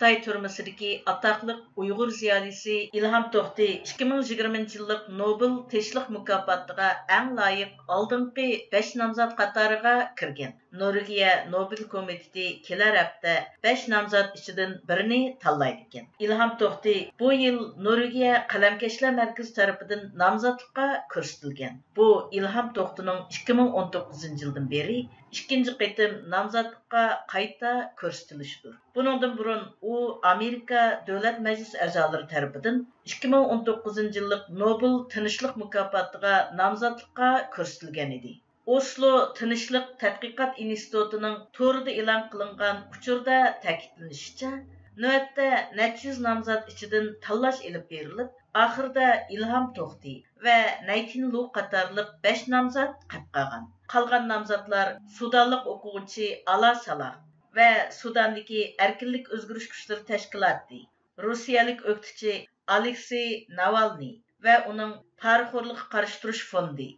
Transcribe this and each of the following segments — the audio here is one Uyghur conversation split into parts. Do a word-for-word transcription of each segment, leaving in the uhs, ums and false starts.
خىتاي تۈرمىسىدىكى ئاتاقلىق ئۇيغۇر زىيالىيسى ئىلھام توختى ئىككى مىڭ يىگىرمىنچى يىللىق نوبېل تىنچلىق مۇكاپاتىغا ئەڭ لايىق ئالدىنقى بەش نامزات قاتارىغا كىرگەن. نورۋېگىيە نوبېل كومىتېتى كېلەر ھەپتە بەش نامزات ئىچىدىن بىرىنى تاللايدىكەن. ئىلھام توختى بۇ يىل نورۋېگىيە قەلەمكەشلەر مەركىزى تەرىپىدىن نامزاتلىققا كۆرسىتىلگەن. بۇ ئىلھام توختىنىڭ ئىككى مىڭ ئون توققۇزىنچى يىلدىن بېرى ئىككىنچى قېتىم نامزاتلىققا قايتا كۆرسىتىلىشىدۇر. بۇنىڭدىن بۇرۇن ئۇ ئامېرىكا دۆلەت مەجلىسى ئەزالىرى تەرىپىدىن ئىككى مىڭ ئون توققۇزىنچى يىللىق نوبېل تىنچلىق مۇكاپاتىغا نامزاتلىققا كۆرسىتىلگەن ئىدى. ئوسلو تىنچلىق تەتقىقات ئىنستىتۇتىنىڭ تورىدا ئېلان قىلىنغان ئۇچۇردا تەكىتلىنىشىچە، نۆۋەتتە نەچچە يۈز نامزات ئىچىدىن تاللاش ئېلىپ بېرىلىپ، ئاخىرىدا ئىلھام توختى ۋە نەيتىن لۇ قاتارلىق بەش نامزات قېلىپ قالغان. قالغان نامزاتلار سۇدانلىق ئوقۇغۇچى ئالا سالاھ ۋە سۇداندىكى ئەركىنلىك ئۆزگىرىش كۈچلىرى تەشكىلاتى، روسىيەلىك ئۆكتىچى ئالېكسېي ناۋالنىي ۋە ئۇنىڭ پارىخورلۇققا قارشى تۇرۇش فوندى،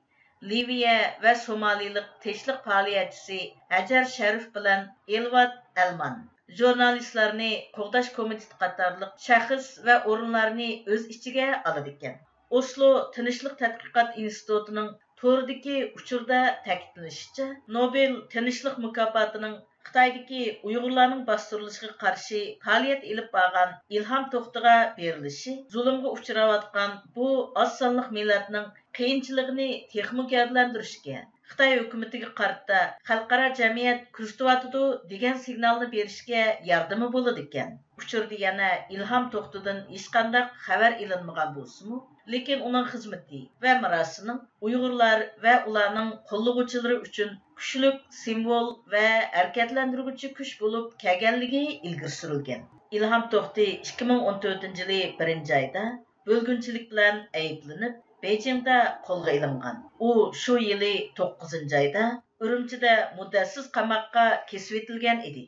لىۋىيە ۋە سومالىلىق تىنچلىق پائالىيەتچىسى ھەجەر شەرىپ بىلەن ئېلۋاد ئەلمان، ژۇرنالىستلارنى قوغداش كومىتېتى قاتارلىق شەخس ۋە ئورۇنلارنى ئۆز ئىچىگە ئالىدىكەن. ئوسلو تىنچلىق تەتقىقات ئىنستىتۇتىنىڭ توردىكى ئۇچۇردا تەكىتلىنىشىچە، نوبېل تىنچلىق مۇكاپاتىنىڭ خىتايدىكى ئۇيغۇرلارنىڭ باستۇرۇلۇشىغا قارشى پائالىيەت ئېلىپ بارغان ئىلھام توختىغا بېرىلىشى زۇلۇمغا ئۇچراۋاتقان بۇ ئاز سانلىق مىللەتنىڭ قىيىنچىلىقىنى تېخىمۇ گەۋدىلەندۈرۈشكە، خىتاي ھۆكۈمىتىگە قارىتا خەلقئارا جەمئىيەت كۆزىتىۋاتىدۇ دېگەن سىگنالنى بېرىشكە ياردىمى بولىدىكەن. ئۇچۇردا يەنە ئىلھام توختىدىن ھېچقانداق خەۋەر ئېلىنمىغان بولسىمۇ، لېكىن ئۇنىڭ خىزمىتى ۋە مىراسىنىڭ ئۇيغۇرلار ۋە ئۇلارنىڭ قوللىغۇچىلىرى ئۈچۈن كۈچلۈك سىمۋول ۋە ھەرىكەتلەندۈرگۈچى كۈچ بولۇپ كەلگەنلىكى ئىلگىرى سۈرۈلگەن. ئىلھام توختى ئىككى مىڭ ئون تۆتىنچى يىلى بىرىنچى ئايدا بۆلگۈنچىلىك بىلەن ئەيىبلىنىپ، بېيجىڭدا قولغا ئېلىنغان. ئۇ شۇ يىلى توققۇزىنچى ئايدا ئۈرۈمچىدە مۇددەتسىز قاماققا كېسىۋېتىلگەن ئىدى.